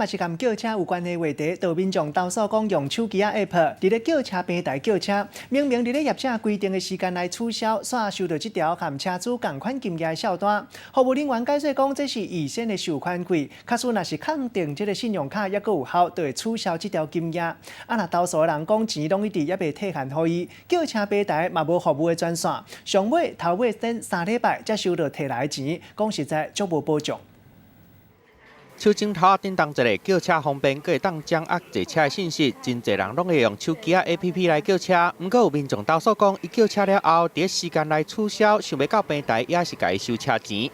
嘛是佮叫車有關的話題，就民眾投訴講用手機仔 App 佇咧叫車平台叫車，明明佇咧業者規定的時間內取消，煞收到這條和車主仝款金額的數單。服務人員解釋講，這是預先的收款費，假使若是確定這个信用卡猶閣有效，就會取消這條金額。啊，若投訴的人講錢攏一直猶未退還予伊，叫車平台嘛無服務的專線，上尾頭尾等3禮拜才收到退來的錢，講實在足無保障。手指頭仔叮當一下，叫車方便，閣會當掌握坐車的信息。真濟人攏會用手機仔 APP 來叫車。毋過有民眾投訴講，伊叫車了後，佇時間內取消，想欲到平台也是共伊收車錢。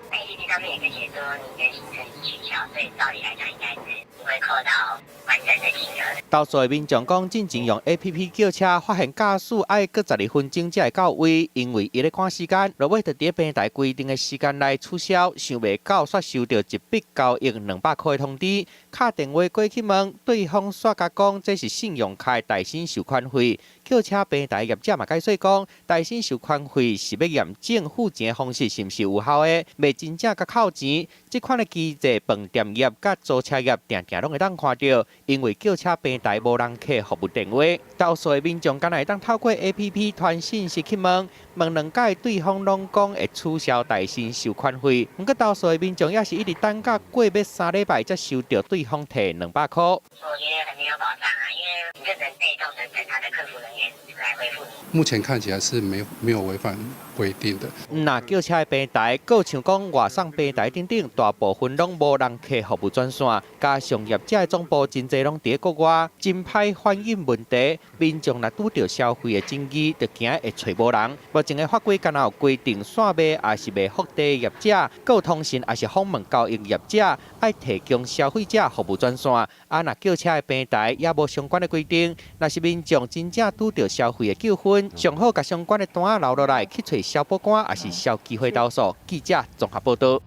APP 上面也是寫說你的行程已取消，所以照理來講應該是不會扣到完整的金額。投訴的民眾講，進前用 APP 叫車，發現駕駛愛閣12分鐘才會到位，因為伊咧趕時間，落尾就佇平台規定的時間內取消，想袂到煞收著一筆交易200箍的通知，敲電話過去問，對方煞共講這是信用卡的代先收款費。叫車平台業者嘛解釋講，代先收款費是欲驗證付錢的方式是毋是有效的，袂真正共扣錢。這款的機制，飯店業佮租車業定定攏會當看著，因為叫車平台無人客服務電話，投訴的民眾敢若會當透過 APP 傳訊息去問，問兩擺對方攏講會取消代先收款費。毋過投訴的民眾也是一直等到過欲3禮拜才收著對方退200箍。我覺得很沒有保障啊，因為你就只能被動的等他的客服人員來回覆你。目前看起來是沒有違反規定的。若叫車的平台，閣像講外送平台等等，大部分攏無人客服務專線，加上業者的總部真濟攏佇國外，真歹反映問題。民眾若拄著消費的爭議，就驚會揣無人。目前的法規敢若有規定，線賣抑是賣福袋業者，閣通訊抑是訪問交易業者，愛提供消費者服務專線。啊，若叫車的平台也無相關的規定，若是民眾真正拄著消費的糾紛，上好共相關的單仔留落來，去揣消保官抑是消基會投訴。記者綜合報導。